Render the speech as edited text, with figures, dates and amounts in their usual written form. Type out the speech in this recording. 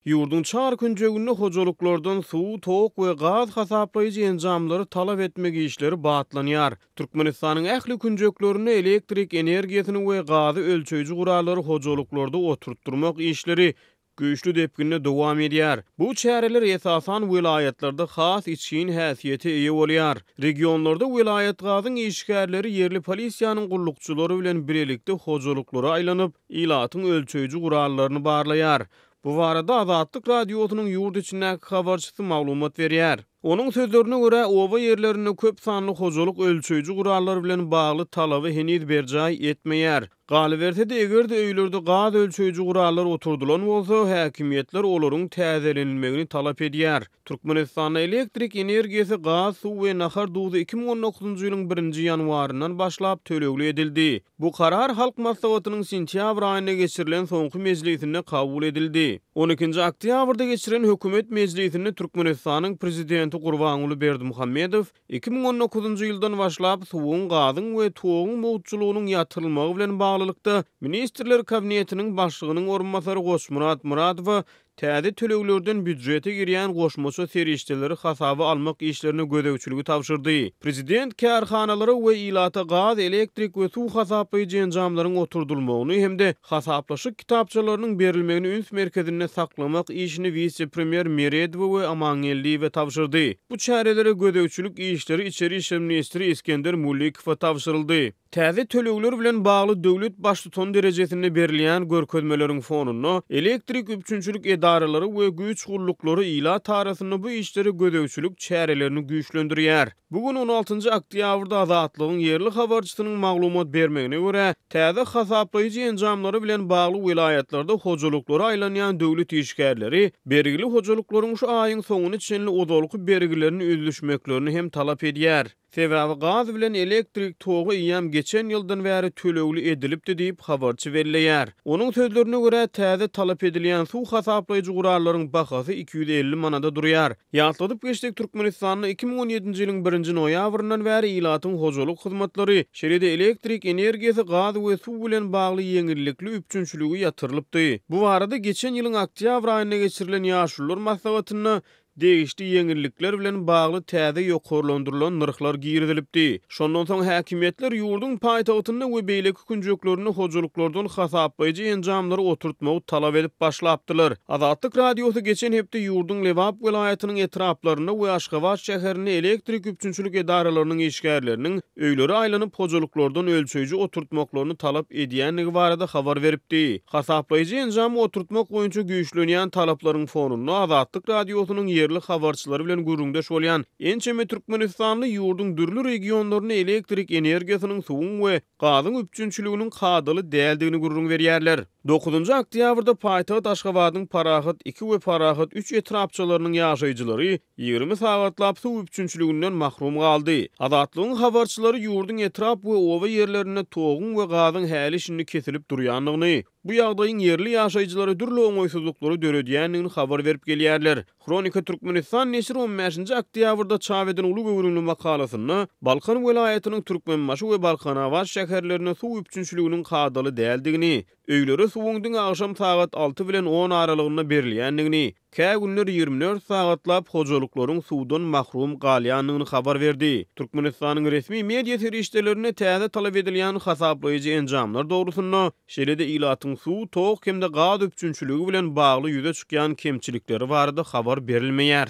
Ýurduň çar künjeginde hojalyklardan suw, tok we gaz hasaplaýjy enjamlary talap etmek işleri batlanýar. Türkmenistanyň ähli künjeklerinde elektrik energiýasyny we gazy ölçeýji gurallary hojalyklarda oturtdyrmak işleri güýçli depginde dowam edýär. Bu çäreler esasan welaýatlarda has içgin häsiýete eýe bolýar. Regionlarda welaýatgazyň işgärleri ýerli polisiýanyň gullukçylary bilen bilelikde hojalyklara aýlanyp, ilatyň ölçeýji gurallaryny barlaýar. Bu barada Azatlyk Radiosynyň ýurt içindäki habarçysy maglumat berýär. Onuň sözlerine görä, oba ýerlerinde köp sanly hojalyk ölçeýji gurallar bilen bagly talaby heniz berjaý etmeýär. Galyberse-de, eger-de öýlerde gaz ölçeýji gurallar oturdylan bolsa, häkimiýetler olaryň täzelenilmegini talap edýär. Türkmenistanda elektrik energiýasy, gaz, suw we nahar duzy 2019-njy ýylyň birinji ýanwaryndan başlap tölegli edildi. Bu karar Halk Maslahatynyň sentýabr aýynda geçirilen soňky mejlisinde kabul edildi. On ikinji oktýabrda geçiren hökümet mejlisinde Türkmenistanyň Prezidenti Gurbanguly Berdimuhamedow 2019-njy ýyldan başlap suwuň, gazyň we toguň mugtçulygynyň ýatyrylmagy bilen baglylykda Ministrler Kabinetiniň Başlygynyň orunbasary Goçmyrat Myradowa Täze töleglerden býujete girýän goşmaça serişdeleri hasaba almak işlerine gözegçiligi tabşyrdy. Prezident kärhanalara we ilata gaz, elektrik we suw hasaplaýjy enjamlaryň oturdylmagyny hem-de hasaplaşyk kitapçalarynyň berilmegini üns merkezinde saklamak işini wise-premýer Meredowa we Amangeldiýewe tabşyrdy. Bu çärelere gözegçilik işleri içeri işler ministri Isgender Mullikowa tabşyryldy. Täze tölegler bilen bagly döwlet baştutany derejesinde berilýän görkezmeleriň fonunda, elektrik üpjünçilik edaralary we güýç gulluklary ilat arasynda bu işlere gözegçilik çärelerini güýçlendirýär. Bu gün on altynjy oktýabrda Azatlygyň ýerli habarçysynyň maglumat bermegine görä, täze hasaplaýjy enjamlary bilen bagly welaýatlarda hojalyklara aýlanýan döwlet işgärleri bergili hojalyklaryň şu aýyň soňuna çenli ozalky bergilerini üzlüşmeklerini hem talap edýär. Sebäbi gaz bilen elektrik togy eýýäm geçen ýyldan bäri tölegli edilipdi diýip, habarçy belleýär. Onuň sözlerine görä, täze talap edilýän suw hasaplaýjy gurallaryň bahasy 250 manada durýar. Ýatladyp geçsek, Türkmenistanda 2017-nji ýylyň birinji noýabryndan bäri ilatyň hojalyk hyzmatlary, şeýle-de elektrik energiýasy, gaz we suw bilen bagly ýeňillikli üpjünçiligi ýatyrylypdy. Bu barada geçen ýylyň oktýabr aýynda geçirilen Ýaşulular maslahatynda degişli ýeňillikler bilen bagly täze ýokarlandyrylan nyrhlar girizilipdi. Şondan soň häkimiýetler ýurduň paýtagtynda we beýleki künjeklerinde hojalyklardan hasaplaýjy enjamlary oturtmagy talap edip başlapdylar. Azatlyk Radiosy geçen hepde ýurduň Lebap welaýatynyň etraplarynda we Aşgabat şäherinde elektrik üpjünçilik edaralarynyň işgärleriniň öýlere aýlanyp hojalyklardan ölçeýji oturtmaklaryny talap edýändigi barada habar beripdi. Hasaplaýjy enjamy oturtmak boýunça güýçlenýän talaplaryň fonunda Azatlyk Radiosynyň ýerli habarçylary bilen gürrüňdeş bolýan ençeme türkmenistanly ýurduň dürli regionlarynda elektrik energiýasynyň, suwuň we gazyň üpjünçiliginiň kadaly däldigini gürrüň berýärler. Dokuzynjy oktýabrda paýtagt Aşgabadyň Parahat iki we Parahat üç etrapçalarynyň ýaşaýjylary 20 sagatlap suw üpjünçiliginden mahrum galdy. Azatlygyň habarçylary ýurduň etrap we oba ýerlerinde toguň we gazyň häli-şindi kesilip durýandygyny, bu ýagdaýyň ýerli ýaşaýjylara dürli oňaýsyzlyklary döredýändigini habar berip gelýärler. Hronika Türkmenistan neşiri on bäşinji oktýabrda çap eden uly göwrümli makalasynda Balkan welaýatynyň Türkmenbaşy we Balkanabat şäherlerinde suw üpjünçiliginiň kadaly däldigini, öýlere suwuň diňe agşam sagat alty bilen on aralygynda berilýändigini, Kä günler 24 sagatlap hojalyklaryň suwdan mahrum galýandygyny habar berdi. Türkmenistanyň resmi media serişdelerinde täze talap edilýän hasaplaýjy enjamlar dogrusynda, şeýle-de ilatyň suw, tok hem-de gaz üpjünçiligi bilen bagly ýüze çykýan kemçilikleri barada habar berilmeýär.